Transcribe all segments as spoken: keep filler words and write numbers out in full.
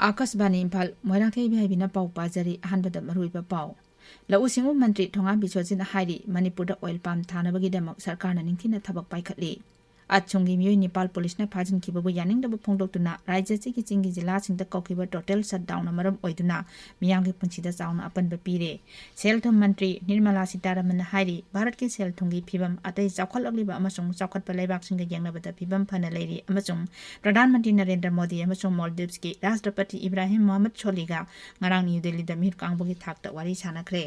ꯑꯥꯀꯥꯁꯕꯥꯅꯤ ꯏꯝꯐꯥꯜ, ꯃꯣꯏꯔꯥꯡꯊꯦꯝ ꯏꯕꯦꯍꯥꯏꯕꯤꯅ ꯄꯥꯎ ꯄꯥꯖꯔꯤ꯫ ꯑꯍꯥꯟꯕꯗ ꯃꯔꯨꯑꯣꯏꯕ ꯄꯥꯎ꯫ ꯂꯧꯎ ꯁꯤꯡꯎ ꯃꯟꯇ꯭ꯔꯤ ꯊꯣꯉꯥꯝ ꯕꯤꯁ꯭ꯋꯖꯤꯠꯅ ꯍꯥꯏꯔꯤ, ꯃꯅꯤꯄꯨꯔꯗ ꯑꯣꯏꯜ ꯄꯥꯝ ꯊꯥꯅꯕꯒꯤꯗꯃꯛ ꯁꯔꯀꯥꯔꯅ ꯅꯤꯡꯊꯤꯅ ꯊꯕꯛ ꯄꯥꯏꯈꯠꯂꯤ꯫ ꯑꯆꯨꯝꯒꯤ ꯃꯤꯑꯣꯏ ꯅꯤꯄꯥꯜ ꯄꯨꯂꯤꯁꯅ ꯐꯥꯖꯤꯟꯈꯤꯕꯕꯨ ꯌꯥꯅꯤꯡꯗꯕ ꯐꯣꯡꯗꯣꯛꯇꯨꯅ ꯔꯥꯖ꯭ꯌ ꯑꯁꯤꯒꯤ ꯆꯤꯡꯒꯤ ꯖꯤꯂꯥꯁꯤꯡꯗ ꯀꯧꯈꯤꯕ ꯇꯣꯇꯦꯜ ꯁꯠꯗꯥꯎꯟꯅ ꯃꯔꯝ ꯑꯣꯏꯗꯨꯅ ꯃꯤꯌꯥꯝꯒꯤ ꯄꯨꯟꯁꯤꯗ ꯆꯥꯎꯅ ꯑꯄꯟꯕ ꯄꯤꯔꯦ꯫ ꯁꯦꯜ ꯊꯨꯝ ꯃꯟꯇ꯭ꯔꯤ ꯅꯤꯔꯃꯂꯥ ꯁꯤꯇꯥꯔꯥꯃꯟꯅ ꯍꯥꯏꯔꯤ, ꯚꯥꯔꯠꯀꯤ ꯁꯦꯜ ꯊꯨꯝꯒꯤ ꯐꯤꯕꯝ ꯑꯇꯩ ꯆꯥꯎꯈꯠꯂꯛꯂꯤꯕ ꯑꯃꯁꯨꯡ ꯆꯥꯎꯈꯠꯄ ꯂꯩꯕꯥꯛꯁꯤꯡꯒ ꯌꯦꯡꯅꯕꯗ ꯐꯤꯕꯝ ꯐꯅ ꯂꯩꯔꯤ ꯑꯃꯁꯨꯡ ꯄ꯭ꯔꯙꯥꯟ ꯃꯟꯇ꯭ꯔꯤ ꯅꯔꯦꯟꯗ꯭ꯔ ꯃꯣꯗꯤ ꯑꯃꯁꯨꯡ ꯃꯣꯜꯗꯤꯚꯁꯀꯤ ꯔꯥꯁꯇ꯭ꯔꯄꯇꯤ ꯏꯕ꯭ꯔꯥꯍꯤꯝ ꯃꯣꯍꯝꯃꯗ ꯁꯣꯂꯤꯒ ꯉꯔꯥꯡ ꯅ꯭ꯌꯨ ꯗꯦꯜꯂꯤꯗ ꯃꯤꯠ ꯀꯥꯡꯕꯒꯤ ꯊꯥꯛꯇ ꯋꯥꯔꯤ ꯁꯥꯟꯅꯈ꯭ꯔꯦ꯫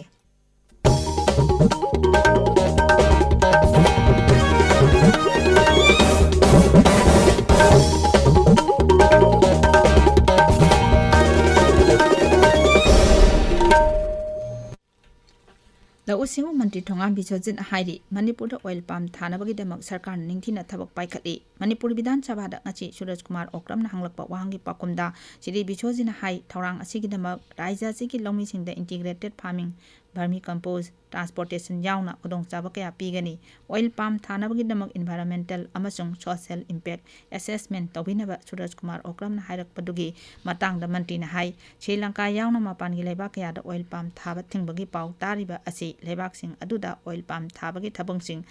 ꯂꯧꯎ ꯁꯤꯡꯎ ꯃꯟꯇ꯭ꯔꯤ ꯊꯣꯉꯥꯝ ꯕꯤꯁ꯭ꯋꯖꯤꯠꯅ ꯍꯥꯏꯔꯤ, ꯃꯅꯤꯄꯨꯔꯗ ꯑꯣꯏꯜ ꯄꯥꯝ ꯊꯥꯅꯕꯒꯤꯗꯃꯛ ꯁꯔꯀꯥꯔꯅ ꯅꯤꯡꯊꯤꯅ ꯊꯕꯛ ꯄꯥꯏꯈꯠꯂꯤ꯫ ꯃꯅꯤꯄꯨꯔ ꯕꯤꯙꯥꯟ ꯁꯚꯥꯗ ꯉꯁꯤ ꯁꯨꯔꯖ ꯀꯨꯃꯥꯔ ꯑꯣꯀ꯭ꯔꯝꯅ ꯍꯪꯂꯛꯄ ꯋꯥꯍꯪꯒꯤ ꯄꯥꯎꯈꯨꯝꯗ ꯁ꯭ꯔꯤ ꯕꯤꯁ꯭ꯋꯖꯤꯠꯅ ꯍꯥꯏ, ꯊꯧꯔꯥꯡ ꯑꯁꯤꯒꯤꯗꯃꯛ ꯔꯥꯖ꯭ꯌ ꯑꯁꯤꯒꯤ ꯂꯧꯃꯤꯁꯤꯡꯗ ꯏꯟꯇꯤꯒ꯭ꯔꯦꯇꯦꯗ ꯐꯥꯔꯃꯤꯡ, ꯚꯔꯃꯤ ꯀꯝꯄꯣꯁ, ꯇ꯭ꯔꯥꯟꯁꯄꯣꯔꯇꯦꯁꯟ ꯌꯥꯎꯅ ꯈꯨꯗꯣꯡꯆꯥꯕ ꯀꯌꯥ ꯄꯤꯒꯅꯤ꯫ ꯑꯣꯏꯜ ꯄꯥꯝ ꯊꯥꯅꯕꯒꯤꯗꯃꯛ ꯏꯟꯚꯥꯏꯔꯣꯟꯃꯦꯟꯇꯦꯜ ꯑꯃꯁꯨꯡ ꯁꯣꯁꯤꯌꯦꯜ ꯏꯝꯄꯦꯛ ꯑꯦꯁꯦꯁꯃꯦꯟ ꯇꯧꯕꯤꯅꯕ ꯁꯨꯔꯖ ꯀꯨꯃꯥꯔ ꯑꯣꯀ꯭ꯔꯝꯅ ꯍꯥꯏꯔꯛꯄꯗꯨꯒꯤ ꯃꯇꯥꯡꯗ ꯃꯟꯇ꯭ꯔꯤꯅ ꯍꯥꯏ, ꯁ꯭ꯔꯤ ꯂꯪꯀꯥ ꯌꯥꯎꯅ ꯃꯄꯥꯟꯒꯤ ꯂꯩꯕꯥꯛ ꯀꯌꯥꯗ ꯑꯣꯏꯜ ꯄꯥꯝ ꯊꯥꯕ ꯊꯤꯡꯕꯒꯤ ꯄꯥꯎ ꯇꯥꯔꯤꯕ ꯑꯁꯤ ꯂꯩꯕꯥꯛꯁꯤꯡ ꯑꯗꯨꯗ ꯑꯣꯏꯜ ꯄꯥꯝ ꯊꯥꯕꯒꯤ ꯊꯕꯛꯁꯤꯡ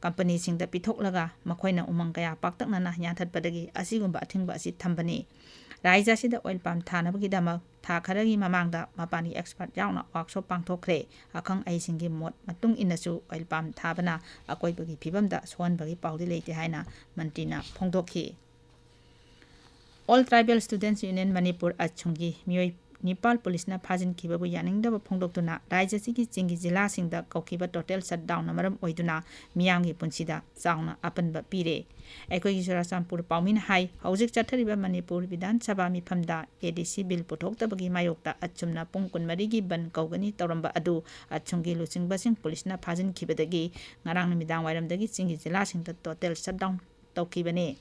ꯀꯝꯄꯅꯤꯁꯤꯡꯗ ꯄꯤꯊꯣꯛꯂꯒ ꯃꯈꯣꯏꯅ ꯎꯃꯪ ꯀꯌꯥ ꯄꯥꯛꯇꯛꯅꯅ ꯌꯥꯟꯊꯠꯄꯗꯒꯤ ꯑꯁꯤꯒꯨꯝꯕ ꯑꯊꯤꯡꯕ ꯑꯁꯤ ꯊꯝꯕꯅꯤ꯫ ꯔꯥꯖ꯭ꯌ ꯑꯁꯤꯗ ꯑꯣꯏꯜ ꯄꯥꯝ ꯊꯥꯅꯕꯒꯤꯗꯃꯛ ꯊꯥ ꯈꯔꯒꯤ ꯃꯃꯥꯡꯗ ꯃꯄꯥꯟꯒꯤ ꯑꯦꯛꯁꯄꯔꯠ ꯌꯥꯎꯅ ꯋꯥꯛꯁꯣꯞ ꯄꯥꯡꯊꯣꯛꯈ꯭ꯔꯦ꯫ ꯑꯈꯪ ꯑꯍꯩꯁꯤꯡꯒꯤ ꯃꯣꯠ ꯃꯇꯨꯡ ꯏꯟꯅꯁꯨ ꯑꯣꯏꯜ ꯄꯥꯝ ꯊꯥꯕꯅ ꯑꯀꯣꯏꯕꯒꯤ ꯐꯤꯕꯝꯗ ꯁꯣꯛꯍꯟꯕꯒꯤ ꯄꯥꯎꯗꯤ ꯂꯩꯇꯦ ꯍꯥꯏꯅ ꯃꯟꯇ꯭ꯔꯤꯅ ꯐꯣꯡꯗꯣꯛꯈꯤ꯫ All Tribal Students Union Manipur ꯑꯆꯨꯝꯒꯤ ꯃꯤꯑꯣꯏ ꯅꯤꯄꯥꯜ ꯄꯨꯂꯤꯁꯅ ꯐꯥꯖꯤꯟꯈꯤꯕꯕꯨ ꯌꯥꯅꯤꯡꯗꯕ ꯐꯣꯡꯗꯣꯛꯇꯨꯅ ꯔꯥꯖ꯭ꯌ ꯑꯁꯤꯒꯤ ꯆꯤꯡꯒꯤ ꯖꯤꯂꯥꯁꯤꯡꯗ ꯀꯧꯈꯤꯕ ꯇꯣꯇꯦꯜ ꯁꯠꯗꯥꯎꯟꯅ ꯃꯔꯝ ꯑꯣꯏꯗꯨꯅ ꯃꯤꯌꯥꯝꯒꯤ ꯄꯨꯟꯁꯤꯗ ꯆꯥꯎꯅ ꯑꯄꯟꯕ ꯄꯤꯔꯦ꯫ ꯑꯩꯈꯣꯏꯒꯤ ꯆꯨꯔꯥꯆꯥꯟꯄꯨꯔ ꯄꯥꯎꯃꯤꯅ ꯍꯥꯏ, ꯍꯧꯖꯤꯛ ꯆꯠꯊꯔꯤꯕ ꯃꯅꯤꯄꯨꯔ ꯕꯤꯙꯥꯟ ꯁꯚꯥ ꯃꯤꯐꯝꯗ ꯑꯦ ꯗꯤ ꯁꯤ ꯕꯤꯜ ꯄꯨꯊꯣꯛꯇꯕꯒꯤ ꯃꯥꯌꯣꯛꯇ ꯑꯆꯨꯝꯅ ꯄꯨꯡ ꯀꯨꯟꯃꯔꯤꯒꯤ ꯕꯟ ꯀꯧꯒꯅꯤ ꯇꯧꯔꯝꯕ ꯑꯗꯨ ꯑꯆꯨꯝꯒꯤ ꯂꯨꯆꯤꯡꯕꯁꯤꯡ ꯄꯨꯂꯤꯁꯅ ꯐꯥꯖꯤꯟꯈꯤꯕꯗꯒꯤ ꯉꯔꯥꯡ ꯅꯨꯃꯤꯗꯥꯡ ꯋꯥꯏꯔꯝꯗꯒꯤ ꯆꯤꯡꯒꯤ ꯖꯤꯂꯥꯁꯤꯡꯗ ꯇꯣꯇꯦꯜ ꯁꯠꯗꯥꯎꯟ ꯇꯧꯈꯤꯕꯅꯤ꯫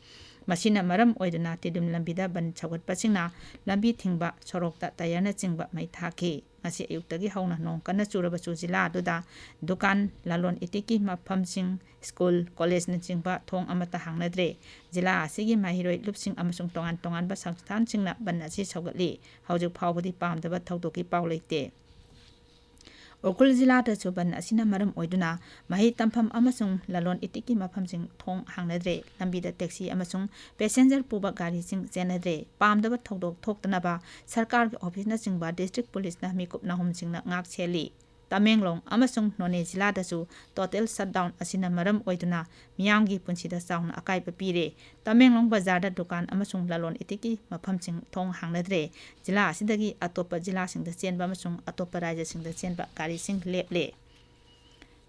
ꯃꯁꯤꯅ ꯃꯔꯝ ꯑꯣꯏꯗꯨꯅ ꯇꯤꯗꯤꯝ ꯂꯝꯕꯤꯗ ꯕꯟ ꯁꯧꯒꯠꯄꯁꯤꯡꯅ ꯂꯝꯕꯤ ꯊꯤꯡꯕ, ꯁꯣꯔꯣꯛꯇ ꯇꯌꯔꯅꯆꯤꯡꯕ ꯃꯩ ꯊꯥꯈꯤ꯫ ꯉꯁꯤ ꯑꯌꯨꯛꯇꯒꯤ ꯍꯧꯅ ꯅꯣꯡ ꯀꯟꯅ ꯆꯨꯔꯕꯁꯨ ꯖꯤꯂꯥ ꯑꯗꯨꯗ ꯗꯨꯀꯥꯟ, ꯂꯂꯣꯟ ꯏꯇꯤꯛꯀꯤ ꯃꯐꯝꯁꯤꯡ, ꯁ꯭ꯀꯨꯜ, ꯀꯣꯂꯦꯖꯅꯆꯤꯡꯕ ꯊꯣꯡ ꯑꯃꯠꯇ ꯍꯥꯡꯅꯗ꯭ꯔꯦ꯫ ꯖꯤꯂꯥ ꯑꯁꯤꯒꯤ ꯃꯍꯩꯔꯣꯏ ꯂꯨꯞꯁꯤꯡ ꯑꯃꯁꯨꯡ ꯇꯣꯉꯥꯟ ꯇꯣꯉꯥꯟꯕ ꯁꯪꯁꯊꯥꯟꯁꯤꯡꯅ ꯕꯟ ꯑꯁꯤ ꯁꯧꯒꯠꯂꯤ꯫ ꯍꯧꯖꯤꯛ ꯐꯥꯎꯕꯗꯤ ꯄꯥꯝꯗꯕ ꯊꯧꯗꯣꯛꯀꯤ ꯄꯥꯎ ꯂꯩꯇꯦ꯫ ꯎꯈ꯭ꯔꯨꯜ ꯖꯤꯂꯥꯗꯁꯨ ꯕꯟ ꯑꯁꯤꯅ ꯃꯔꯝ ꯑꯣꯏꯗꯨꯅ ꯃꯍꯩ ꯇꯝꯐꯝ ꯑꯃꯁꯨꯡ ꯂꯂꯣꯟ ꯏꯇꯤꯛꯀꯤ ꯃꯐꯝꯁꯤꯡ ꯊꯣꯡ ꯍꯥꯡꯅꯗ꯭ꯔꯦ꯫ ꯂꯝꯕꯤꯗ ꯇꯦꯛꯁꯤ ꯑꯃꯁꯨꯡ ꯄꯦꯁꯦꯟꯖꯔ ꯄꯨꯕ ꯒꯥꯔꯤꯁꯤꯡ ꯆꯦꯟꯅꯗ꯭ꯔꯦ꯫ ꯄꯥꯝꯗꯕ ꯊꯧꯗꯣꯛ ꯊꯣꯛꯇꯅꯕ ꯁꯔꯀꯥꯔꯒꯤ ꯑꯣꯐꯤꯁꯅꯆꯤꯡꯕ ꯗꯤꯁꯇ꯭ꯔꯤꯛ ꯄꯨꯂꯤꯁꯅ ꯃꯤꯀꯨꯞ ꯅꯥꯍꯨꯝꯁꯤꯡꯅ ꯉꯥꯛ ꯁꯦꯜꯂꯤ꯫ ꯇꯃꯦꯡꯂꯣꯡ ꯑꯃꯁꯨꯡ ꯅꯣꯅꯦ ꯖꯤꯂꯥꯗꯁꯨ ꯇꯣꯇꯦꯜ ꯁꯠꯗꯥꯎꯟ ꯑꯁꯤꯅ ꯃꯔꯝ ꯑꯣꯏꯗꯨꯅ ꯃꯤꯌꯥꯝꯒꯤ ꯄꯨꯟꯁꯤꯗ ꯆꯥꯎꯅ ꯑꯀꯥꯏꯕ ꯄꯤꯔꯦ꯫ ꯇꯃꯦꯡꯂꯣꯡ ꯕꯖꯥꯔꯗ ꯗꯨꯀꯥꯟ ꯑꯃꯁꯨꯡ ꯂꯂꯣꯟ ꯏꯇꯤꯛꯀꯤ ꯃꯐꯝꯁꯤꯡ ꯊꯣꯡ ꯍꯥꯡꯅꯗ꯭ꯔꯦ꯫ ꯖꯤꯂꯥ ꯑꯁꯤꯗꯒꯤ ꯑꯇꯣꯞꯄ ꯖꯤꯂꯥꯁꯤꯡꯗ ꯆꯦꯟꯕ ꯑꯃꯁꯨꯡ ꯑꯇꯣꯞꯄ ꯔꯥꯖ꯭ꯌꯁꯤꯡꯗ ꯆꯦꯟꯕ ꯒꯥꯔꯤꯁꯤꯡ ꯂꯦꯞꯂꯦ꯫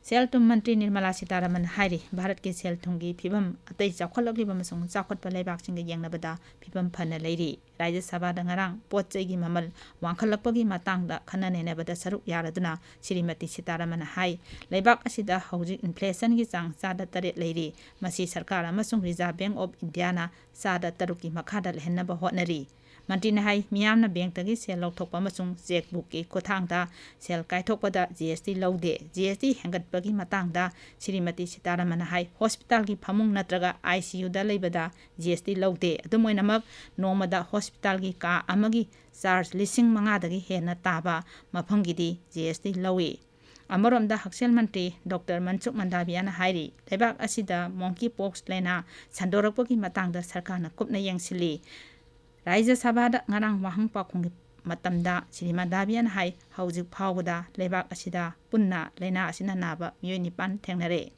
ꯁꯦꯜ ꯊꯨꯝ ꯃꯟꯇ꯭ꯔꯤ ꯅꯤꯔꯃꯂꯥ ꯁꯤꯇꯥꯔꯥꯃꯟ ꯍꯥꯏꯔꯤ, ꯚꯥꯔꯠꯀꯤ ꯁꯦꯜ ꯊꯨꯝꯒꯤ ꯐꯤꯕꯝ ꯑꯇꯩ ꯆꯥꯎꯈꯠꯂꯛꯂꯤꯕ ꯑꯃꯁꯨꯡ ꯆꯥꯎꯈꯠꯄ ꯂꯩꯕꯥꯛꯁꯤꯡꯒ ꯌꯦꯡꯅꯕꯗ ꯐꯤꯕꯝ ꯐꯅ ꯂꯩꯔꯤ꯫ ꯔꯥꯖ꯭ꯌ ꯁꯚꯥꯗ ꯉꯔꯥꯡ ꯄꯣꯠ ꯆꯩꯒꯤ ꯃꯃꯜ ꯋꯥꯡꯈꯠꯂꯛꯄꯒꯤ ꯃꯇꯥꯡꯗ ꯈꯟꯅ ꯅꯩꯅꯕꯗ ꯁꯔꯨꯛ ꯌꯥꯔꯗꯨꯅ ꯁ꯭ꯔꯤꯃꯇꯤ ꯁꯤꯇꯥꯔꯥꯃꯟꯅ ꯍꯥꯏ, ꯂꯩꯕꯥꯛ ꯑꯁꯤꯗ ꯍꯧꯖꯤꯛ ꯏꯟꯐ꯭ꯂꯦꯁꯟꯒꯤ ꯆꯥꯡ ꯆꯥꯗ ꯇꯔꯦꯠ ꯂꯩꯔꯤ꯫ ꯃꯁꯤ ꯁꯔꯀꯥꯔ ꯑꯃꯁꯨꯡ ꯔꯤꯖꯥꯔꯚ ꯕꯦꯡꯛ ꯑꯣꯐ ꯏꯟꯗꯤꯌꯥꯅ ꯆꯥꯗ ꯇꯔꯨꯛꯀꯤ ꯃꯈꯥꯗ ꯂꯩꯍꯟꯅꯕ ꯍꯣꯠꯅꯔꯤ꯫ ꯃꯟꯇ꯭ꯔꯤꯅ ꯍꯥꯏ, ꯃꯤꯌꯥꯝꯅ ꯕꯦꯡꯛꯇꯒꯤ ꯁꯦꯜ ꯂꯧꯊꯣꯛꯄ ꯑꯃꯁꯨꯡ ꯆꯦꯛ ꯕꯨꯛꯀꯤ ꯈꯨꯠꯊꯥꯡꯗ ꯁꯦꯜ ꯀꯥꯏꯊꯣꯛꯄꯗ ꯖꯤ ꯑꯦꯁ ꯇꯤ ꯂꯧꯗꯦ꯫ ꯖꯤ ꯑꯦꯁ ꯇꯤ ꯍꯦꯟꯒꯠꯄꯒꯤ ꯃꯇꯥꯡꯗ ꯁ꯭ꯔꯤꯃꯇꯤ ꯁꯤꯇꯥꯔꯥꯃꯟꯅ ꯍꯥꯏ, ꯍꯣꯁꯄꯤꯇꯥꯜꯒꯤ ꯐꯃꯨꯡ ꯅꯠꯇ꯭ꯔꯒ ꯑꯥꯏ ꯁꯤ ꯌꯨꯗ ꯂꯩꯕꯗ ꯖꯤ ꯑꯦꯁ ꯇꯤ ꯂꯧꯗꯦ꯫ ꯑꯗꯨꯝ ꯑꯣꯏꯅꯃꯛ, ꯅꯣꯡꯃꯗ ꯍꯣꯁꯄꯤꯇꯥꯜꯒꯤ ꯀꯥ ꯑꯃꯒꯤ ꯆꯥꯔꯖ ꯂꯤꯁꯤꯡ ꯃꯉꯥꯗꯒꯤ ꯍꯦꯟꯅ ꯇꯥꯕ ꯃꯐꯝꯒꯤꯗꯤ ꯖꯤ ꯑꯦꯁ ꯇꯤ ꯂꯧꯏ꯫ ꯑꯃꯔꯣꯝꯗ, ꯍꯛꯁꯦꯜ ꯃꯟꯇ꯭ꯔꯤ ꯗꯣꯛꯇꯔ ꯃꯟꯁꯨꯈ ꯃꯟꯗꯥꯕꯤꯌꯥꯅ ꯍꯥꯏꯔꯤ, ꯂꯩꯕꯥꯛ ꯑꯁꯤꯗ ꯃꯣꯡꯀꯤ ꯄꯣꯛꯁ ꯂꯥꯏꯅꯥ ꯁꯟꯗꯣꯔꯛꯄꯒꯤ ꯃꯇꯥꯡꯗ ꯁꯔꯀꯥꯔꯅ ꯀꯨꯞꯅ ꯌꯦꯡꯁꯤꯜꯂꯤ꯫ ꯔꯥꯖ꯭ꯌ ꯁꯚꯥꯗ ꯉꯔꯥꯡ ꯋꯥꯍꯪ ꯄꯥꯎꯈꯨꯝꯒꯤ ꯃꯇꯝꯗ ꯁ꯭ꯔꯤ ꯃꯟꯗꯥꯕꯤꯌꯥꯅ ꯍꯥꯏ, ꯍꯧꯖꯤꯛ ꯐꯥꯎꯕꯗ ꯂꯩꯕꯥꯛ ꯑꯁꯤꯗ ꯄꯨꯟꯅ ꯂꯥꯏꯅꯥ ꯑꯁꯤꯅ ꯅꯥꯕ ꯃꯤꯑꯣꯏ ꯅꯤꯄꯥꯟ ꯊꯦꯡꯅꯔꯦ꯫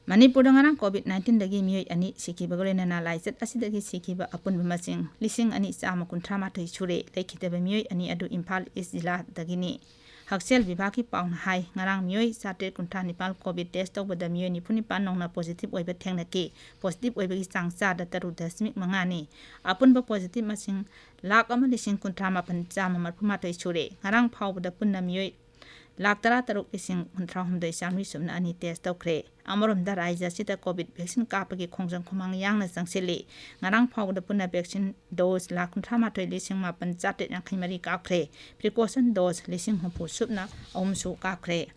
ꯃꯅꯤꯄꯨꯔꯗ ꯉꯔꯥꯡ ꯀꯣꯚꯤꯗ ꯅꯥꯏꯟꯇꯤꯟꯗꯒꯤ ꯃꯤꯑꯣꯏ ꯑꯅꯤ ꯁꯤꯈꯤꯕꯒ ꯂꯣꯏꯅꯅ ꯂꯥꯏꯆꯠ ꯑꯁꯤꯗꯒꯤ ꯁꯤꯈꯤꯕ ꯑꯄꯨꯟꯕ ꯃꯁꯤꯡ ꯂꯤꯁꯤꯡ ꯑꯅꯤ ꯆꯥꯝꯃ ꯀꯨꯟꯊ꯭ꯔꯥ ꯃꯥꯊꯣꯏ ꯁꯨꯔꯦ꯫ ꯂꯩꯈꯤꯗꯕ ꯃꯤꯑꯣꯏ ꯑꯅꯤ ꯑꯗꯨ ꯏꯝꯐꯥꯜ ꯏꯁ ꯖꯤꯂꯥꯗꯒꯤꯅꯤ꯫ ꯍꯛꯁꯦꯜ ꯚꯤꯚꯥꯒꯀꯤ ꯄꯥꯎꯅ ꯍꯥꯏ, ꯉꯔꯥꯡ ꯃꯤꯑꯣꯏ ꯆꯥꯇ꯭ꯔꯦꯠ ꯀꯨꯟꯊ꯭ꯔꯥ ꯅꯤꯄꯥꯜ ꯀꯣꯚꯤꯗ ꯇꯦꯁ ꯇꯧꯕꯗ ꯃꯤꯑꯣꯏ ꯅꯤꯐꯨ ꯅꯤꯄꯥꯜ ꯅꯧꯅ ꯄꯣꯖꯤꯇꯤꯚ ꯑꯣꯏꯕ ꯊꯦꯡꯅꯈꯤ꯫ ꯄꯣꯖꯤꯇꯤꯚ ꯑꯣꯏꯕꯒꯤ ꯆꯥꯡ ꯆꯥꯗ ꯇꯔꯨꯛ ꯗꯁꯃꯤꯛ ꯃꯉꯥꯅꯤ꯫ ꯑꯄꯨꯟꯕ ꯄꯣꯖꯤꯇꯤꯚ ꯃꯁꯤꯡ ꯂꯥꯈ ꯑꯃ ꯂꯤꯁꯤꯡ ꯀꯨꯟꯊ꯭ꯔꯥ ꯃꯥꯄꯜ ꯆꯥꯝꯃ ꯃꯔꯤꯐꯨ ꯃꯥꯊꯣꯏ ꯁꯨꯔꯦ꯫ ꯉꯔꯥꯡ ꯐꯥꯎꯕꯗ ꯄꯨꯟꯅ ꯃꯤꯑꯣꯏ ꯂꯥꯈ ꯇꯔꯥ ꯇꯔꯨꯛ ꯂꯤꯁꯤꯡ ꯍꯨꯝꯗ꯭ꯔꯥ ꯍꯨꯝꯗꯣꯏ ꯆꯥꯃꯔꯤ ꯁꯨꯞꯅ ꯑꯅꯤ test ꯇꯧꯈ꯭ꯔꯦ꯫ ꯑꯃꯔꯣꯝꯗ, ꯔꯥꯖ꯭ꯌ ꯑꯁꯤꯗ COVID vaccine ꯀꯥꯞꯄꯒꯤ ꯈꯣꯡꯖꯪ ꯈꯣꯡꯃꯥꯡ ꯌꯥꯡꯅ ꯆꯪꯁꯤꯜꯂꯤ꯫ ꯉꯔꯥꯡ ꯐꯥꯎꯕꯗ ꯄꯨꯟꯅ vaccine dose ꯂꯥꯈ ꯀꯨꯟꯊ꯭ꯔꯥ ꯃꯥꯊꯣꯏ ꯂꯤꯁꯤꯡ ꯃꯥꯄꯟ ꯆꯥꯇ꯭ꯔꯦꯠ ꯌꯥꯡꯈꯩ ꯃꯔꯤ ꯀꯥꯞꯈ꯭ꯔꯦ꯫ Precaution dose ꯂꯤꯁꯤꯡ ꯍꯨꯝꯐꯨ ꯁꯨꯞꯅ ꯑꯍꯨꯝꯁꯨ ꯀꯥꯞꯈ꯭ꯔꯦ꯫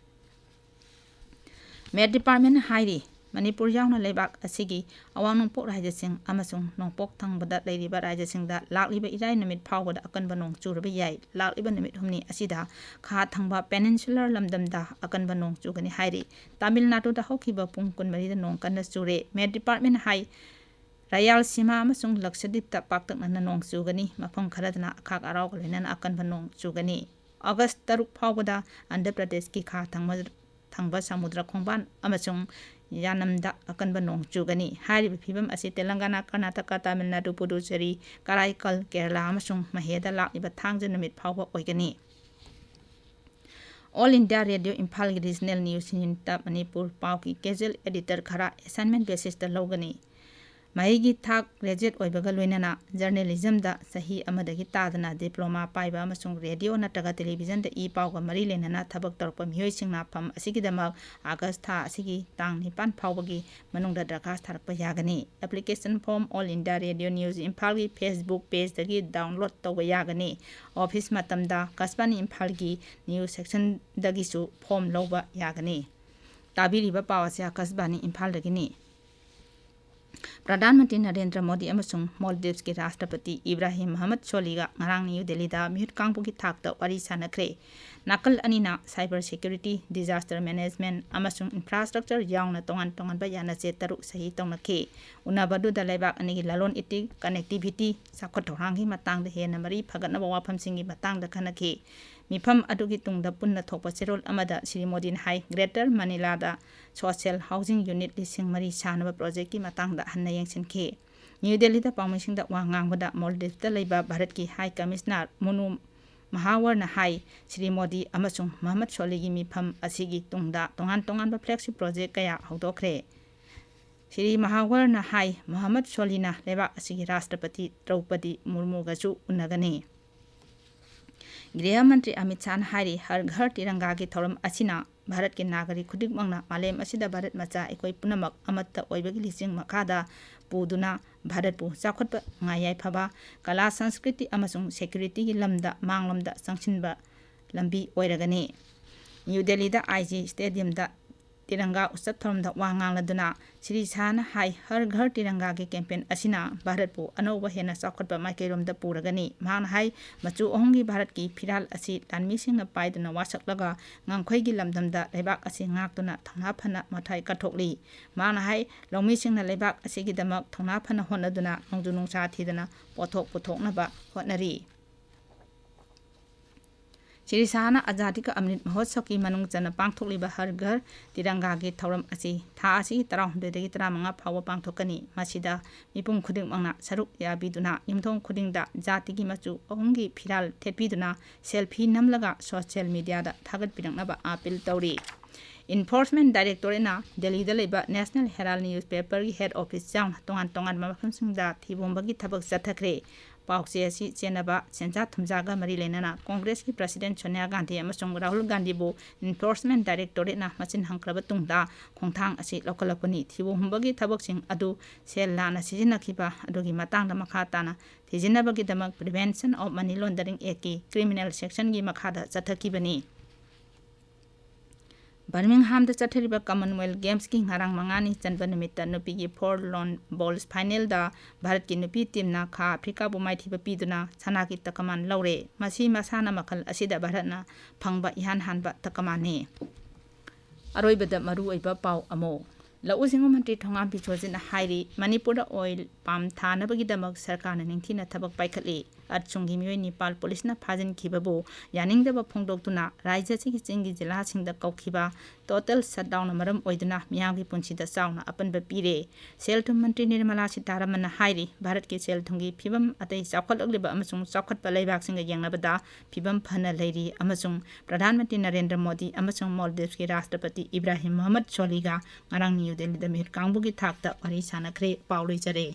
Met Department ꯍꯥꯏꯔꯤ, ꯃꯅꯤꯄꯨꯔ ꯌꯥꯎꯅ ꯂꯩꯕꯥꯛ ꯑꯁꯤꯒꯤ ꯑꯋꯥꯡ ꯅꯣꯡꯄꯣꯛ ꯔꯥꯖ꯭ꯌꯁꯤꯡ ꯑꯃꯁꯨꯡ ꯅꯣꯡꯄꯣꯛ ꯊꯪꯕꯗ ꯂꯩꯔꯤꯕ ꯔꯥꯖ꯭ꯌꯁꯤꯡꯗ ꯂꯥꯛꯂꯤꯕ ꯏꯔꯥꯏ ꯅꯨꯃꯤꯠ ꯐꯥꯎꯕꯗ ꯑꯀꯟꯕ ꯅꯣꯡ ꯆꯨꯔꯕ ꯌꯥꯏ꯫ ꯂꯥꯛꯂꯤꯕ ꯅꯨꯃꯤꯠ ꯍꯨꯝꯅꯤ ꯑꯁꯤꯗ ꯈꯥ ꯊꯪꯕ peninsular ꯂꯝꯗꯝꯗ ꯑꯀꯟꯕ ꯅꯣꯡ ꯆꯨꯒꯅꯤ ꯍꯥꯏꯔꯤ꯫ ꯇꯥꯃꯤꯜ ꯅꯥꯗꯨꯗ ꯍꯧꯈꯤꯕ ꯄꯨꯡ ꯀꯨꯟꯃꯔꯤꯗ ꯅꯣꯡ ꯀꯟꯅ ꯆꯨꯔꯦ꯫ Met Department ꯍꯥꯏ, ꯔꯌꯥꯜꯁꯤꯃꯥ ꯑꯃꯁꯨꯡ ꯂꯛꯁꯗꯤꯞꯇ ꯄꯥꯛꯇꯛꯅꯅ ꯅꯣꯡ ꯆꯨꯒꯅꯤ꯫ ꯃꯐꯝ ꯈꯔꯗꯅ ꯑꯈꯥꯛ ꯑꯔꯥꯎꯒ ꯂꯣꯏꯅꯅ ꯑꯀꯟꯕ ꯅꯣꯡ ꯆꯨꯒꯅꯤ꯫ ꯑꯣꯒꯁ ꯇꯔꯨꯛ ꯐꯥꯎꯕꯗ ꯑꯟꯙ꯭ꯔ ꯄ꯭ꯔꯗꯦꯁꯀꯤ ꯈꯥ ꯊꯪꯕ, ꯊꯪꯕ ꯁꯃꯨꯗ꯭ꯔ ꯈꯣꯡꯕꯥꯟ ꯑꯃꯁꯨꯡ ꯌꯥꯅꯝꯗ ꯑꯀꯟꯕ ꯅꯣꯡ ꯆꯨꯒꯅꯤ꯫ ꯍꯥꯏꯔꯤꯕ ꯐꯤꯕꯝ ꯑꯁꯤ ꯇꯦꯂꯪꯒꯥꯅꯥ, ꯀꯔꯅꯥꯇꯀꯥ, ꯇꯥꯃꯤꯜ ꯅꯥꯗꯨ, ꯄꯨꯗꯨꯆꯦꯔꯤ, ꯀꯔꯥꯏꯀꯜ, ꯀꯦꯔꯂꯥ ꯑꯃꯁꯨꯡ ꯃꯍꯦꯗ ꯂꯥꯛꯂꯤꯕ ꯊꯥꯡꯖ ꯅꯨꯃꯤꯠ ꯐꯥꯎꯕ ꯑꯣꯏꯒꯅꯤ꯫ All India Radio ꯏꯝꯐꯥꯜꯒꯤ regional news unitꯇ ꯃꯅꯤꯄꯨꯔ ꯄꯥꯎꯒꯤ casual editor ꯈꯔ assignment basisꯇ ꯂꯧꯒꯅꯤ꯫ ꯃꯍꯩꯒꯤ ꯊꯥꯛ graduate ꯑꯣꯏꯕꯒ ꯂꯣꯏꯅꯅ journalismꯗ ꯆꯍꯤ ꯑꯃꯗꯒꯤ ꯇꯥꯗꯅ diploma ꯄꯥꯏꯕ ꯑꯃꯁꯨꯡ radio ꯅꯠꯇ꯭ꯔꯒ televisionꯗ ꯏ ꯄꯥꯎꯒ ꯃꯔꯤ ꯂꯩꯅꯅ ꯊꯕꯛ ꯇꯧꯔꯛꯄ ꯃꯤꯑꯣꯏꯁꯤꯡꯅ ꯐꯝ ꯑꯁꯤꯒꯤꯗꯃꯛ ꯑꯥꯒꯁ ꯊꯥ ꯑꯁꯤꯒꯤ ꯇꯥꯡ ꯅꯤꯄꯥꯟ ꯐꯥꯎꯕꯒꯤ ꯃꯅꯨꯡꯗ ꯗꯔꯈꯥꯁ ꯊꯥꯔꯛꯄ ꯌꯥꯒꯅꯤ꯫ Application form All India Radio News ꯏꯝꯐꯥꯜꯒꯤ Facebook pageꯇꯒꯤ download ꯇꯧꯕ ꯌꯥꯒꯅꯤ꯫ Office ꯃꯇꯝꯗ ꯑꯀꯥꯁꯕꯥꯅꯤ ꯏꯝꯐꯥꯜꯒꯤ news sectionꯗꯒꯤꯁꯨ form ꯂꯧꯕ ꯌꯥꯒꯅꯤ꯫ ꯇꯥꯕꯤꯔꯤꯕ ꯄꯥꯎ ꯑꯁꯤ ꯑꯀꯥꯁꯕꯥꯅꯤ ꯏꯝꯐꯥꯜꯗꯒꯤꯅꯤ꯫ ꯄ꯭ꯔꯙꯥꯟ ꯃꯟꯇ꯭ꯔꯤ ꯅꯔꯦꯟꯗ꯭ꯔ ꯃꯣꯗꯤ ꯑꯃꯁꯨꯡ ꯃꯣꯜꯗꯤꯚꯁꯀꯤ ꯔꯥꯁꯇ꯭ꯔꯄꯇꯤ ꯏꯕ꯭ꯔꯥꯍꯤꯝ ꯃꯍꯃꯗ ꯁꯣꯂꯤꯒ ꯉꯔꯥꯡ ꯅ꯭ꯌꯨ ꯗꯦꯜꯂꯤꯗ ꯃꯤꯍꯨꯠ ꯀꯥꯡꯕꯨꯒꯤ ꯊꯥꯛꯇ ꯋꯥꯔꯤ ꯁꯥꯅꯈ꯭ꯔꯦ꯫ ꯅꯥꯀꯜ ꯑꯅꯤꯅ cyber security, disaster management ꯑꯃꯁꯨꯡ infrastructure ꯌꯥꯎꯅ ꯇꯣꯉꯥꯟ ꯇꯣꯉꯥꯟꯕ ꯌꯥꯅꯆꯦ ꯇꯔꯨꯛ ꯁꯍꯤ ꯇꯧꯅꯈꯤ꯫ ꯎꯅꯕꯗꯨꯗ ꯂꯩꯕꯥꯛ ꯑꯅꯤꯒꯤ ꯂꯂꯣꯟ ꯏꯇꯤꯛ, connectivity, ꯆꯥꯎꯈꯠ ꯊꯧꯔꯥꯡꯒꯤ ꯃꯇꯥꯡꯗ ꯍꯦꯟꯅ ꯃꯔꯤ ꯐꯒꯠꯅꯕ ꯋꯥꯐꯝꯁꯤꯡꯒꯤ ꯃꯇꯥꯡꯗ ꯈꯟꯅꯈꯤ꯫ ꯃꯤꯐꯝ ꯑꯗꯨꯒꯤ ꯇꯨꯡꯗ ꯄꯨꯟꯅ ꯊꯣꯛꯄ ꯆꯦꯔꯣꯜ ꯑꯃꯗ ꯁ꯭ꯔꯤ ꯃꯣꯗꯤꯅ ꯍꯥꯏ, Greater Manilaꯗ social housing unit ꯂꯤꯁꯤꯡ ꯃꯔꯤ ꯁꯥꯅꯕ projectꯀꯤ ꯃꯇꯥꯡꯗ ꯍꯟꯅ ꯌꯦꯡꯁꯤꯟꯈꯤ꯫ ꯅ꯭ꯌꯨ ꯗꯦꯜꯂꯤꯗ ꯄꯥꯎꯃꯤꯁꯤꯡꯗ ꯋꯥ ꯉꯥꯡꯕꯗ ꯃꯣꯜꯗꯤꯚꯁꯇ ꯂꯩꯕ ꯚꯥꯔꯠꯀꯤ High Commissioner ꯃꯨꯅꯨ ꯃꯍꯥꯋꯔꯅ ꯍꯥꯏ, ꯁ꯭ꯔꯤ ꯃꯣꯗꯤ ꯑꯃꯁꯨꯡ ꯃꯍꯃꯗ ꯁꯣꯂꯤꯒꯤ ꯃꯤꯐꯝ ꯑꯁꯤꯒꯤ ꯇꯨꯡꯗ ꯇꯣꯉꯥꯟ ꯇꯣꯉꯥꯟꯕ flagship project ꯀꯌꯥ ꯍꯧꯗꯣꯛꯈ꯭ꯔꯦ꯫ ꯁ꯭ꯔꯤ ꯃꯍꯥꯋꯔꯅ ꯍꯥꯏ, ꯃꯍꯃꯗ ꯁꯣꯂꯤꯅ ꯂꯩꯕꯥꯛ ꯑꯁꯤꯒꯤ ꯔꯥꯁꯇ꯭ꯔꯄꯇꯤ ꯗ꯭ꯔꯧꯄꯗꯤ ꯃꯨꯔꯃꯨꯒꯁꯨ ꯎꯅꯒꯅꯤ꯫ ꯒ꯭ꯔꯤꯍ ꯃꯟꯇ꯭ꯔꯤ ꯑꯃꯤꯠ ꯁꯥꯍꯅ ꯍꯥꯏꯔꯤ, ꯍꯔ ꯘꯔ ꯇꯤꯔꯪꯒꯥꯒꯤ ꯊꯧꯔꯝ ꯑꯁꯤꯅ ꯚꯥꯔꯠꯀꯤ ꯅꯥꯒꯔꯤꯛ ꯈꯨꯗꯤꯡꯃꯛꯅ ꯃꯥꯂꯦꯝ ꯑꯁꯤꯗ ꯚꯥꯔꯠ ꯃꯆꯥ ꯑꯩꯈꯣꯏ ꯄꯨꯝꯅꯃꯛ ꯑꯃꯠꯇ ꯑꯣꯏꯕꯒꯤ ꯂꯤꯆꯤꯡ ꯃꯈꯥꯗ ꯄꯨꯗꯨꯅ ꯚꯥꯔꯠꯄꯨ ꯆꯥꯎꯈꯠꯄ, ꯉꯥ ꯌꯥꯏꯐꯕ, ꯀꯂꯥ, ꯁꯪꯁꯀ꯭ꯔꯤꯇꯤ ꯑꯃꯁꯨꯡ ꯁꯦꯀ꯭ꯌꯨꯔꯤꯇꯤꯒꯤ ꯂꯝꯗ ꯃꯥꯡꯂꯣꯝꯗ ꯆꯪꯁꯤꯟꯕ ꯂꯝꯕꯤ ꯑꯣꯏꯔꯒꯅꯤ꯫ ꯅ꯭ꯌꯨ ꯗꯦꯜꯂꯤꯗ ꯑꯥꯏ ꯖꯤ ꯁ꯭ꯇꯦꯗꯤꯌꯝꯗ ꯇꯤꯔꯪꯒꯥ ꯎꯠꯁꯕ ꯊꯧꯔꯝꯗ ꯋꯥ ꯉꯥꯡꯂꯗꯨꯅ ꯁ꯭ꯔꯤ ꯁꯥꯍꯅ ꯍꯥꯏ, ꯍꯔ ꯘꯔ ꯇꯤꯔꯪꯒꯥꯒꯤ ꯀꯦꯝꯄꯦꯟ ꯑꯁꯤꯅ ꯚꯥꯔꯠꯄꯨ ꯑꯅꯧꯕ ꯍꯦꯟꯅ ꯆꯥꯎꯈꯠꯄ ꯃꯥꯏꯀꯩꯔꯣꯝꯗ ꯄꯨꯔꯒꯅꯤ꯫ ꯃꯍꯥꯛꯅ ꯍꯥꯏ, ꯃꯆꯨ ꯑꯍꯨꯝꯒꯤ ꯚꯥꯔꯠꯀꯤ ꯐꯤꯔꯥꯜ ꯑꯁꯤ ꯂꯥꯟꯃꯤꯁꯤꯡꯅ ꯄꯥꯏꯗꯨꯅ ꯋꯥꯁꯛꯂꯒ ꯉꯝꯈꯩꯒꯤ ꯂꯝꯗꯝꯗ ꯂꯩꯕꯥꯛ ꯑꯁꯤ ꯉꯥꯛꯇꯨꯅ ꯊꯧꯅꯥ ꯐꯅ ꯃꯊ꯭ꯋꯥꯏ ꯀꯠꯊꯣꯛꯂꯤ꯫ ꯃꯍꯥꯛꯅ ꯍꯥꯏ, ꯂꯧꯃꯤꯁꯤꯡꯅ ꯂꯩꯕꯥꯛ ꯑꯁꯤꯒꯤꯗꯃꯛ ꯊꯧꯅꯥ ꯐꯅ ꯍꯣꯠꯅꯗꯨꯅ ꯅꯣꯡꯖꯨ ꯅꯨꯡꯁꯥ ꯊꯤꯗꯅ ꯄꯣꯠꯊꯣꯛ ꯄꯨꯊꯣꯛꯅꯕ ꯍꯣꯠꯅꯔꯤ꯫ ꯁ꯭ꯔꯤ ꯁꯥꯍꯅ ꯑꯖꯥꯗꯤ ꯀ ꯑꯃ꯭ꯔꯤꯠ ꯃꯍꯣꯠꯁꯕꯀꯤ ꯃꯅꯨꯡ ꯆꯟꯅ ꯄꯥꯡꯊꯣꯛꯂꯤꯕ ꯍꯔ ꯘꯔ ꯇꯤꯔꯪꯒꯥꯒꯤ ꯊꯧꯔꯝ ꯑꯁꯤ ꯊꯥ ꯑꯁꯤꯒꯤ ꯇꯔꯥꯍꯨꯝꯗꯣꯏꯗꯒꯤ ꯇꯔꯥꯃꯉꯥ ꯐꯥꯎꯕ ꯄꯥꯡꯊꯣꯛꯀꯅꯤ꯫ ꯃꯁꯤꯗ ꯃꯤꯄꯨꯝ ꯈꯨꯗꯤꯡꯃꯛꯅ ꯁꯔꯨꯛ ꯌꯥꯕꯤꯗꯨꯅ ꯌꯨꯝꯊꯣꯡ ꯈꯨꯗꯤꯡꯗ ꯖꯥꯇꯤꯒꯤ ꯃꯆꯨ ꯑꯍꯨꯝꯒꯤ ꯐꯤꯔꯥꯜ ꯊꯦꯠꯄꯤꯗꯨꯅ ꯁꯦꯜꯐꯤ ꯅꯝꯂꯒ ꯁꯣꯁꯤꯌꯦꯜ ꯃꯤꯗꯤꯌꯥꯗ ꯊꯥꯒꯠꯄꯤꯔꯛꯅꯕ ꯑꯥꯄꯤꯜ ꯇꯧꯔꯤ꯫ ꯏꯟꯐꯣꯔꯁꯃꯦꯟ ꯗꯥꯏꯔꯦꯛꯇꯣꯔꯦꯠꯅ ꯗꯦꯜꯂꯤꯗ ꯂꯩꯕ ꯅꯦꯁꯅꯦꯜ ꯍꯦꯔꯥꯜꯗ ꯅ꯭ꯌꯨꯁꯄꯦꯄꯔꯒꯤ ꯍꯦꯗ ꯑꯣꯐꯤꯁ ꯌꯥꯎꯅ ꯇꯣꯉꯥꯟ ꯇꯣꯉꯥꯟꯕ ꯃꯐꯝꯁꯤꯡꯗ ꯊꯤꯕ ꯍꯨꯝꯕꯒꯤ ꯊꯕꯛ ꯆꯠꯊꯈ꯭ꯔꯦ꯫ ꯄꯥꯎꯆꯦ ꯑꯁꯤ ꯆꯦꯟꯅꯕ ꯁꯦꯟꯖꯥ ꯊꯨꯝꯖꯥꯒ ꯃꯔꯤ ꯂꯩꯅꯅ ꯀꯣꯡꯒ꯭ꯔꯦꯁꯀꯤ ꯄ꯭ꯔꯁꯤꯗꯦꯟꯠ ꯁꯣꯅꯤꯌꯥ ꯒꯥꯟꯙꯤ ꯑꯃꯁꯨꯡ ꯔꯥꯍꯨꯜ ꯒꯥꯟꯙꯤꯕꯨ ꯏꯟꯐꯣꯔꯁꯃꯦꯟ ꯗꯥꯏꯔꯦꯛꯇꯣꯔꯦꯠꯅ ꯃꯆꯤꯟ ꯍꯪꯈ꯭ꯔꯕ ꯇꯨꯡꯗ ꯈꯣꯡꯊꯥꯡ ꯑꯁꯤ ꯂꯧꯈꯠꯂꯛꯄꯅꯤ꯫ ꯊꯤꯕ ꯍꯨꯝꯕꯒꯤ ꯊꯕꯛꯁꯤꯡ ꯑꯗꯨ ꯁꯦꯜ ꯂꯥꯟꯅ ꯁꯤꯖꯤꯟꯅꯈꯤꯕ ꯑꯗꯨꯒꯤ ꯃꯇꯥꯡꯗ ꯃꯈꯥ ꯇꯥꯅ ꯊꯤꯖꯤꯟꯅꯕꯒꯤꯗꯃꯛ Prevention of Money Laundering Actꯀꯤ criminal sectionꯒꯤ ꯃꯈꯥꯗ ꯆꯠꯊꯈꯤꯕꯅꯤ꯫ ꯕꯔꯃꯤꯡꯍꯥꯝꯗ ꯆꯠꯊꯔꯤꯕ Commonwealth Gamesꯀꯤ ꯉꯔꯥꯡ ꯃꯉꯥꯅꯤ ꯆꯟꯕ ꯅꯨꯃꯤꯠꯇ ꯅꯨꯄꯤꯒꯤ four lawn bowls finalꯗ ꯚꯥꯔꯠꯀꯤ ꯅꯨꯄꯤ ꯇꯤꯝꯅ ꯈꯥ ꯑꯐ꯭ꯔꯤꯀꯥꯕꯨ ꯃꯥꯏꯊꯤꯕ ꯄꯤꯗꯨꯅ ꯁꯅꯥꯒꯤ ꯇꯀꯃꯥꯟ ꯂꯧꯔꯦ꯫ ꯃꯁꯤ ꯃꯁꯥꯟꯅ ꯃꯈꯜ ꯑꯁꯤꯗ ꯚꯥꯔꯠꯅ ꯐꯪꯕ ꯏꯍꯥꯟ ꯍꯥꯟꯕ ꯇꯀꯃꯥꯟꯅꯤ꯫ ꯑꯔꯣꯏꯕꯗ ꯃꯔꯨꯑꯣꯏꯕ ꯄꯥꯎ ꯑꯃꯨꯛ꯫ ꯂꯧꯎ ꯁꯤꯡꯎ ꯃꯟꯇ꯭ꯔꯤ ꯊꯣꯉꯥꯝ ꯐꯤꯁꯣꯖꯤꯠꯅ ꯍꯥꯏꯔꯤ, ꯃꯅꯤꯄꯨꯔꯗ oil palm ꯊꯥꯅꯕꯒꯤꯗꯃꯛ ꯁꯔꯀꯥꯔꯅ ꯅꯤꯡꯊꯤꯅ ꯊꯕꯛ ꯄꯥꯏꯈꯠꯂꯤ꯫ ꯑꯠꯁꯨꯡꯒꯤ ꯃꯤꯑꯣꯏ ꯅꯤꯄꯥꯜ ꯄꯨꯂꯤꯁꯅ ꯐꯥꯖꯤꯟꯈꯤꯕꯕꯨ ꯌꯥꯅꯤꯡꯗꯕ ꯐꯣꯡꯗꯣꯛꯇꯨꯅ ꯔꯥꯖ꯭ꯌ ꯑꯁꯤꯒꯤ ꯆꯤꯡꯒꯤ ꯖꯤꯂꯥꯁꯤꯡꯗ ꯀꯧꯈꯤꯕ total shutdownꯅ ꯃꯔꯝ ꯑꯣꯏꯗꯨꯅ ꯃꯤꯌꯥꯝꯒꯤ ꯄꯨꯟꯁꯤꯗ ꯆꯥꯎꯅ ꯑꯄꯟꯕ ꯄꯤꯔꯦ꯫ ꯁꯦꯜ ꯊꯨꯝ ꯃꯟꯇ꯭ꯔꯤ ꯅꯤꯔꯃꯂꯥ ꯁꯤꯇꯥꯔꯥꯃꯟꯅ ꯍꯥꯏꯔꯤ, ꯚꯥꯔꯠꯀꯤ ꯁꯦꯜ ꯊꯨꯝꯒꯤ ꯐꯤꯕꯝ ꯑꯇꯩ ꯆꯥꯎꯈꯠꯂꯛꯂꯤꯕ ꯑꯃꯁꯨꯡ ꯆꯥꯎꯈꯠꯄ ꯂꯩꯕꯥꯛꯁꯤꯡꯒ ꯌꯦꯡꯅꯕꯗ ꯐꯤꯕꯝ ꯐꯅ ꯂꯩꯔꯤ ꯑꯃꯁꯨꯡ ꯄ꯭ꯔꯙꯥꯟ ꯃꯟꯇ꯭ꯔꯤ ꯅꯔꯦꯟꯗ꯭ꯔ ꯃꯣꯗꯤ ꯑꯃꯁꯨꯡ ꯃꯣꯜꯗꯤꯚꯁꯀꯤ ꯔꯥꯁꯇ꯭ꯔꯄꯇꯤ ꯏꯕ꯭ꯔꯥꯍꯤꯝ ꯃꯣꯍꯝꯃꯗ ꯁꯣꯂꯤꯒ ꯉꯔꯥꯡ ꯅ꯭ꯌꯨ ꯗꯦꯜꯂꯤꯗ ꯃꯤꯍꯨꯠ ꯀꯥꯡꯕꯨꯒꯤ ꯊꯥꯛꯇ ꯋꯥꯔꯤ ꯁꯥꯟꯅꯈ꯭ꯔꯦ꯫ ꯄꯥꯎ ꯂꯣꯏꯖꯔꯦ꯫